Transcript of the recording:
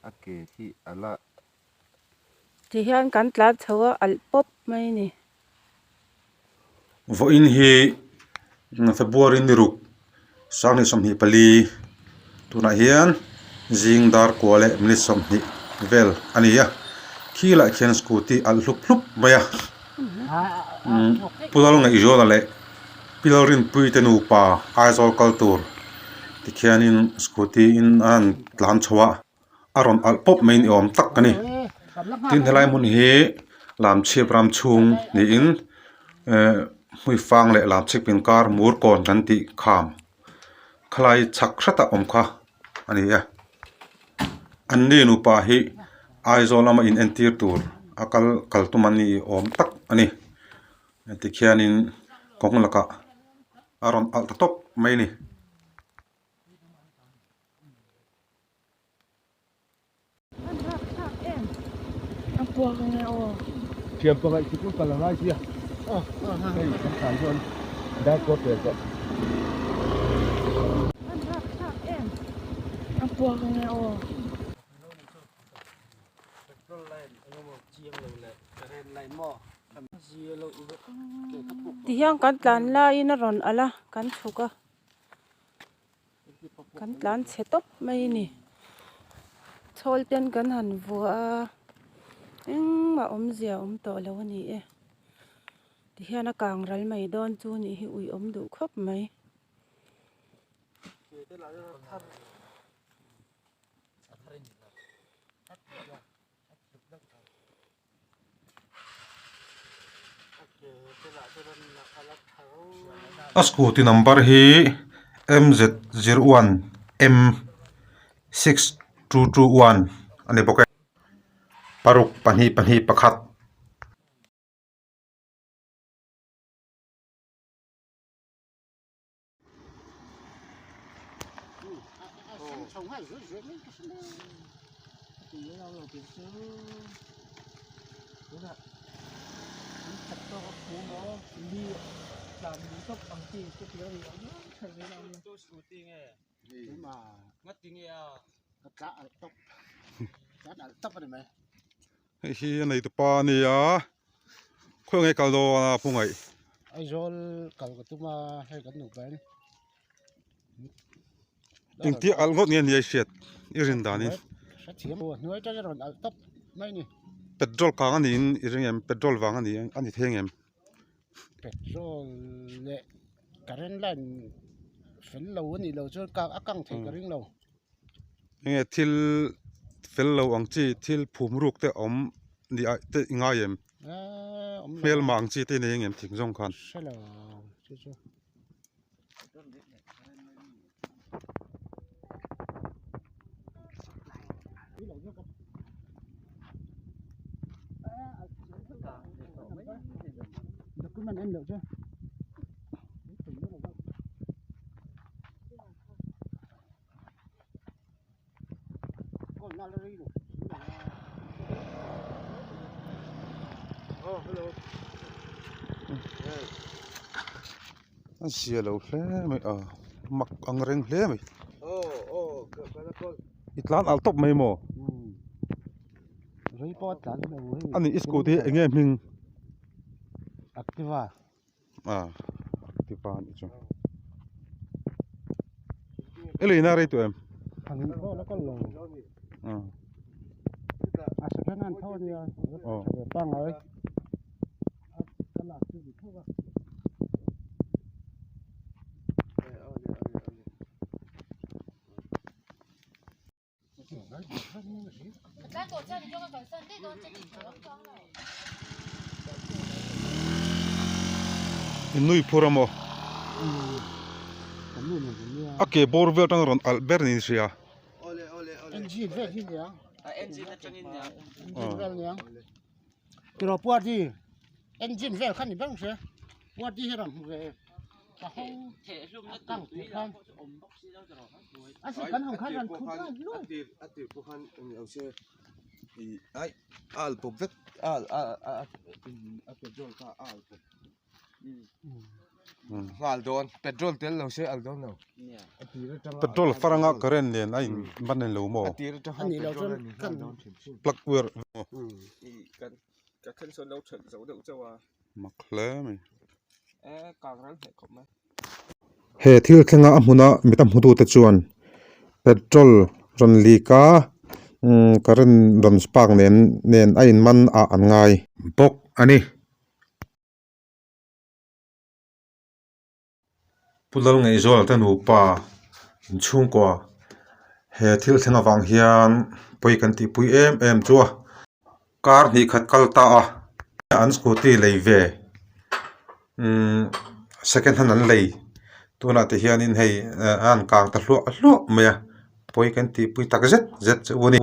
A ke khi a la. Ti hian kan tlan chho a alh pawp mai a ni. Vawiin hi February ni ruk sanghnih 24 tunah hian zing dar kua leh minute 20 vel a ni a khi lah khian scooty alh hlup hlup mai a Pu Lalngaihzuala leh Pi Lalrinpuii te nupa Aizawl kal tur tikhianin scooty in a han tlan chho a. A rawn alh pawp mai ni awm tak a ni tin helai hmun hi lamchhip ram chhung niin ehh hmuifang leh lamchhip inkar mur kawn kan tih kham khalai chhak hretah awm kha a ni a an ni nupa hi Aizawl lama in entir tur a kal kal tum an ni awm tak a ni tikhianin kawng lakah a rawn alh ta tawp mai a ni. Thiam pangaih sikul kal a ngai sia hei kan tlan chuan darkawt ve tawh. Tihian kan tlan laiin a rawn alh a kan chhuk a. Kan tlan chhe tawp mai a ni chhawl ten kan han vuah a engmah awmzia a awm tawh lo a ni e tihian a kang ral mai dawn chu nih hi ui awm duh khawp mai. A scooty number hi M Z zero one M six two two one a ni bawk e paruk pahnih pahnih pakhat. Hei hi a nei tupa a nia khawi nge kal dawn a Phungaih. Aizawl kal ka tum a hei kan nupa in. Engtia alh ngawt nge ni a i hriat i rin danin. Hrethiam aw hnuai atang i rawn alh tawp mai ni. Petrol kang a niin i ring em petrol vang a ni a ni thei ang em. Petrol leh current line fel lo a nih loh chuan a kang thei ka ring lo. Enge thil fel lo ang chi thil phum ruk te awm ni ah te i ngai em? Hmelma ang chi te i nei ang em thing zawng khan? A zia lo hle mai a mak ang reng hle mai i tlan alh tawp mai maw ani i scooty hi eng nge hming a activa a nih chu i lei na rei tawh em Nui phur a maw a ke bawr vel atang rawn alh ber niin hria A tir pawh khan eng lo se ih ai a al pawp vek a al a a a petrol kha a al pawp. Nghal dawn petrol tel lo se al dawn lo. A tir atanga Petrol faranga current nen a in man a ni lo maw? A tir atanga petrol a ni nghal dawn hrim hrim. Plug wire Kan ka then sawn lo that zo deuh chauh a. Mak hle mai. E kang ral hneh khawp mai. He thil thlenga a hmuna mi tam hmutute chuan petrol rawn leak a current rawn spark nen nen a in man ah an ngai bawk a ni. Pu Lalngaihzuala te nupa inchhungkua he thil thleng avang hian pawi kan tihpui em em chu a kar hnih khat kal ta a an scooty lei ve umm second hand an lei tunah te hianin hei a han kang ta hluah hluah mai a pawi kan tihpui tak zet zet chu a ni.